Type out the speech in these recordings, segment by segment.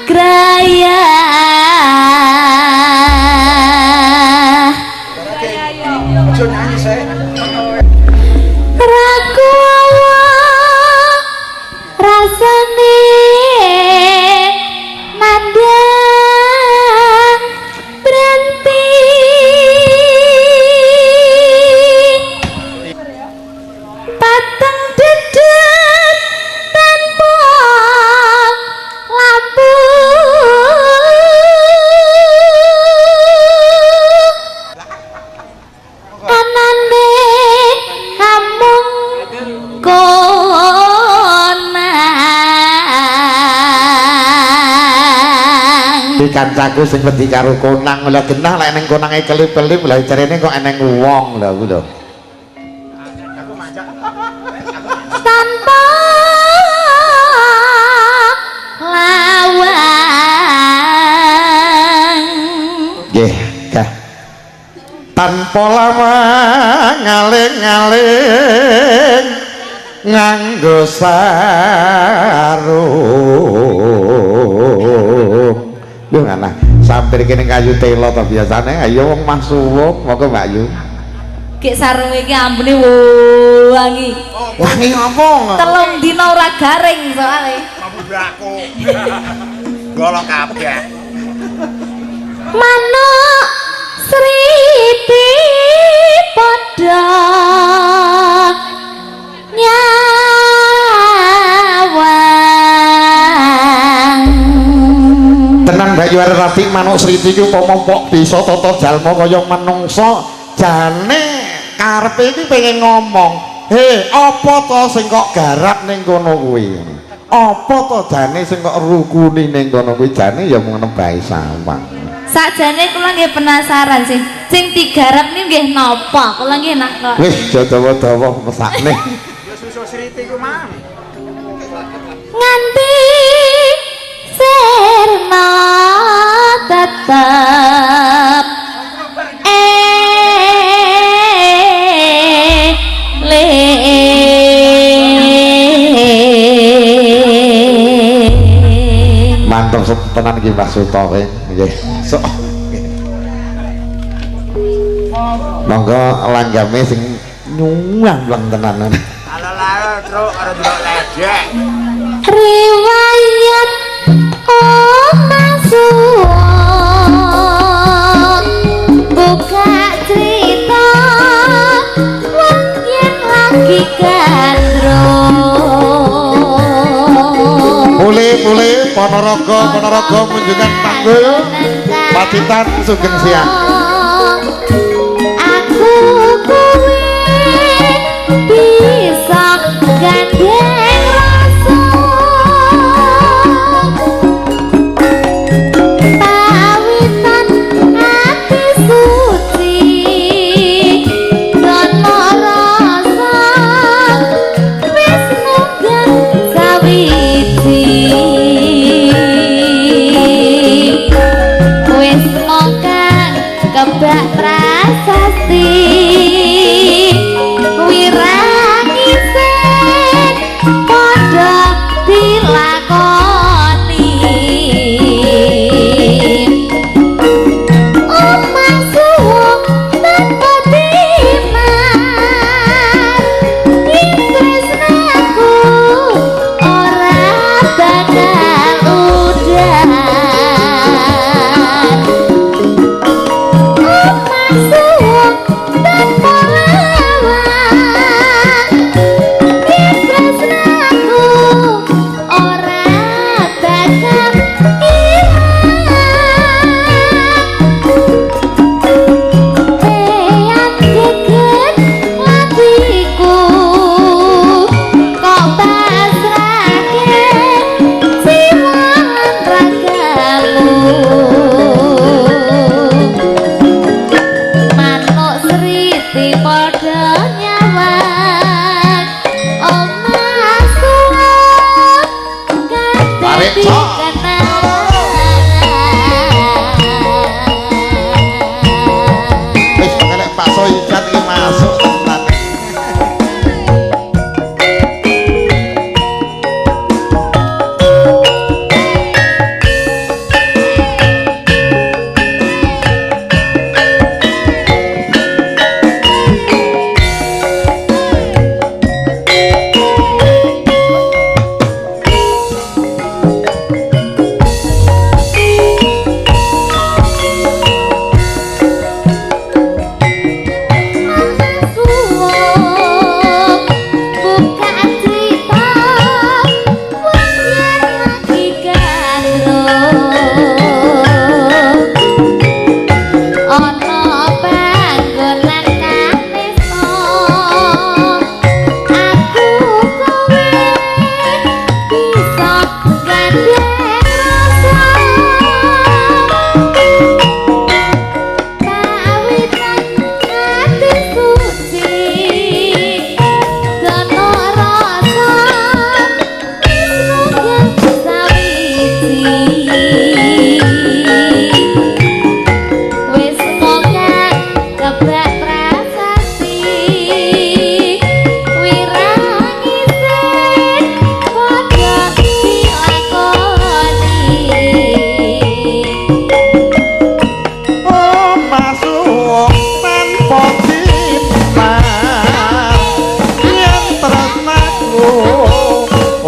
Grayah. Ojo nyanyi saya. Ragu awak rasane nandang berhenti pateng dedet tanpa lampu anane amung konang. Iki kancaku sing wedi karo konang lha genah lek ning konange kelip-kelip lha jarene kok eneng wong lha ku lho. Tanpa lawang. Nggih, kah. Tanpa lawang ngaling-ngaling nganggo sarung. Yo ngana sampir kene kayu telo to biasane ayo wong mah suwung monggo Mbak Yu. Gek sarunge iki ambune wangi. Wangi apa? 3 dina ora garing soalé. Mampu brako. Golok kabeh. Manuk sriti padha nyawang. Tenang Mbak Yu Rati manuk sriti iki upama pok bisa tata jalma kaya manungsa jane karepe iki pengen ngomong. He, apa to sing kok garap ning kono kuwi? Apa to jane sing kok rukuni ning kono kuwi jane ya mung nembahi sawang. Sakjane kula nggih penasaran sih. Sing digarap niku nggih napa? Kula nggih nak kok. Wis aja dawa-dawa mesakne. Ya susu sriti ku mang. Nganti sirna tetep eling. Mantep tenan iki Mbah Suto kowe. Nggih. Sok. Monggo langgame sing nyuwang tenanan. Ala-ala truk karo delok ledek. Riwayat omah suwun buka cerita wong yen lagi gandrung. Pule-pule Ponorogo, Ponorogo munjungan panggul Pacitan sugeng siang. Aku kuwi bisa gandeng rasa pawitan ati suci dono rasa wis nunggang sawiji wis mongkang kebak prasasti wirangisen padha dilakoni omah suwung tanpa timar tresnaku ora bakal udan omah suwung tanpa lawang tresnaku ora bakal ilang. Eyang geget atiku kok pasrahke jiwa lan ragamu. Manuk sriti padha nyawang omah suwung Tarik, kadadi Cok. kenangan. Wis pokoke Pak Soijan iki masuk tenan.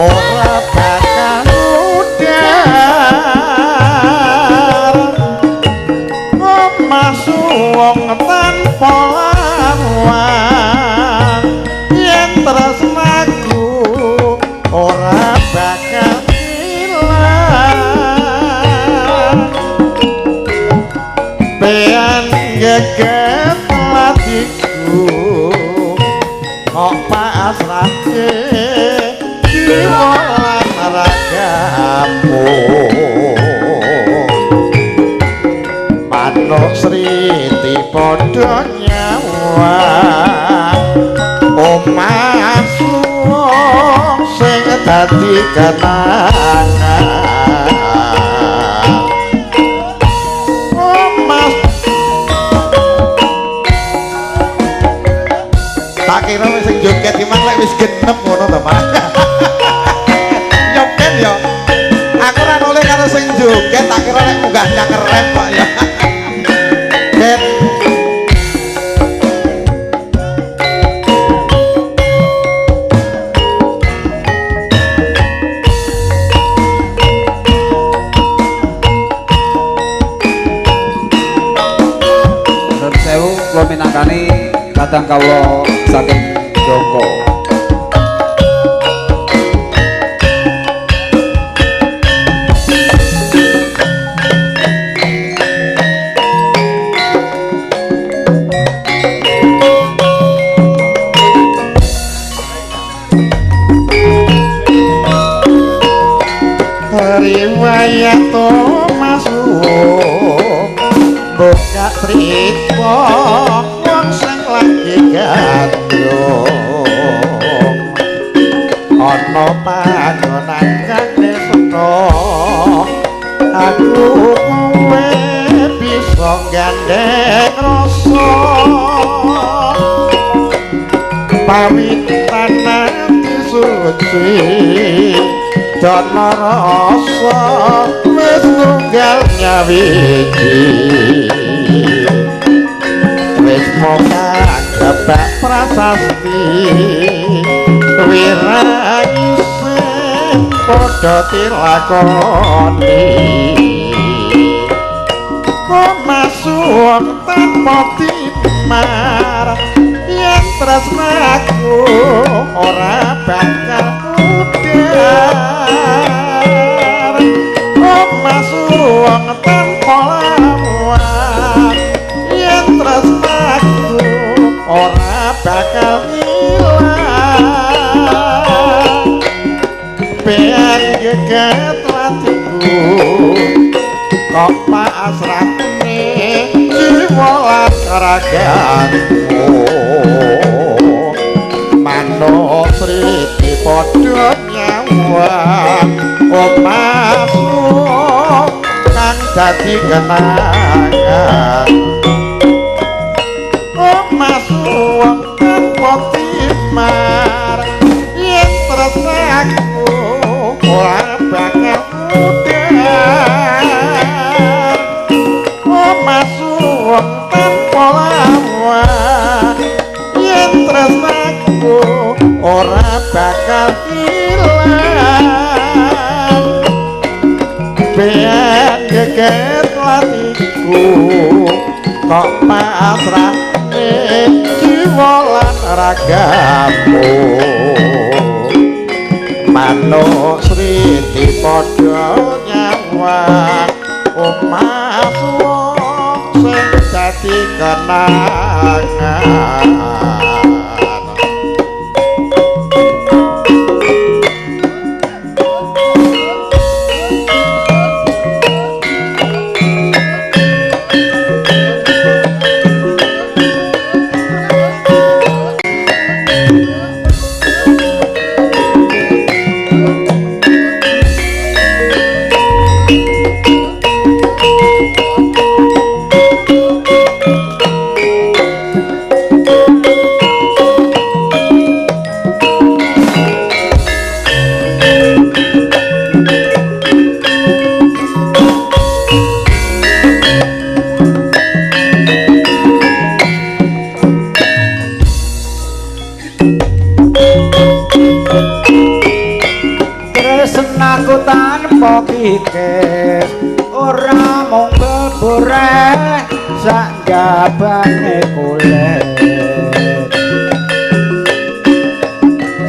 ora bakal udar. Omah suwung tanpa lawang, yen tresnaku ora bakal ilang. Pean geget atiku kok pasrahke jiwa lan ragamu. Manuk sriti padha nyawang, omah suwung sing dadi kenangan. Omah tak kira wis sing joget iki mang lek wis genep ngono to, Pak. Yo ben yo. Aku ora noleh karo sing joget, tak kira lek munggah nyakerem kok ya. Ben. Nuwun sewu kula minangkani kadang kawula saking Jongko. Riwayat Thomas buka cerita wong sing lagi gandrung, ana panggonan kang nesna aku kowe bisa gandeng rasa. Pawitan ati suci dana rasa wis tunggal nyawiji, wis kang kebak prasasti wirang sing padha dilakoni. Komasuwung tanpa timar, yen tresnaku ora bakal udar. Komasuwung tanpa lawang, yen tresnaku ora bakal ilang. Pean geget atiku kok pasrahne jiwa lan ragamu. Manuk sriti padha nyawang, omah suwung kang dadi kenangan. Omah suwung tanpa timar, yen tresnaku ora bakal mudhar. Omah suwung tanpa lawang, yen tresnaku ora bakal ilang. Pean geget atiku kok pasrahne jiwa lan ragamu. Manuk sriti padha nyawang, omah suwung sing dadi kenangan. Mlaku tanpa kikis ora mung beboreh sak jabane kulit.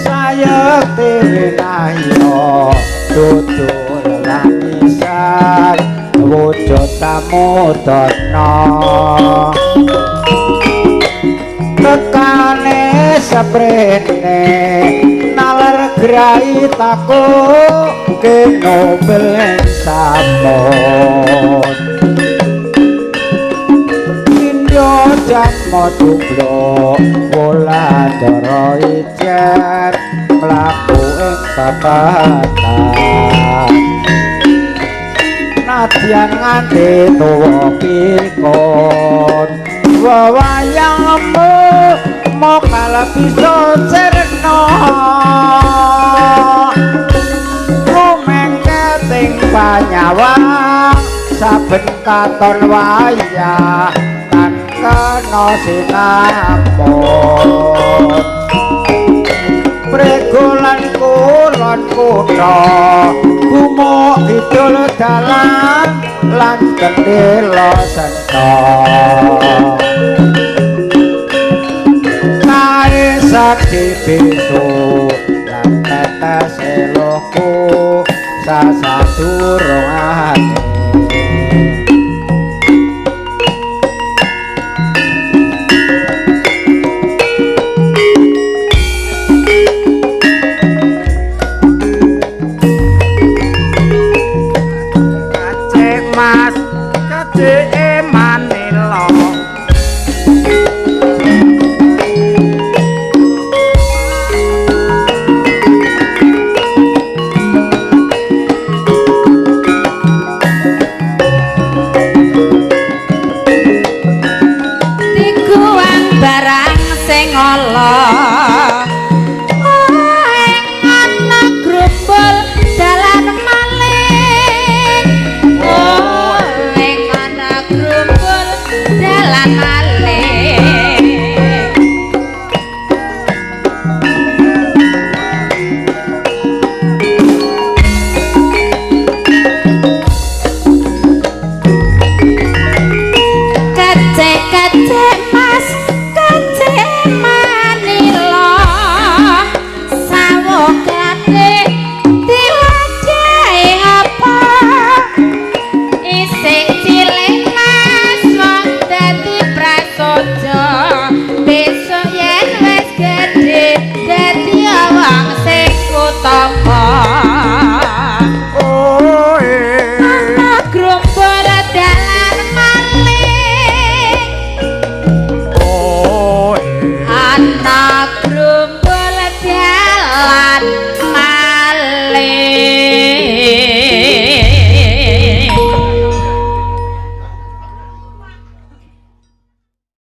Sayekti winayo dudu lelamisan wujud samudana tekane seprene nalar grai taku kinobel sampun Indyo jasma jumlo wulandara ijen mlaku ing babatan nadyan nganti tuwa pikun wewayangmu mokal bisa sirna rumengketing panyawang saben katon wayah tan kena sinapun pregolan kulon kutha gumuk kidul dalan lan kendela senta kae sakti bisu lan tetes eloku sasadurungane.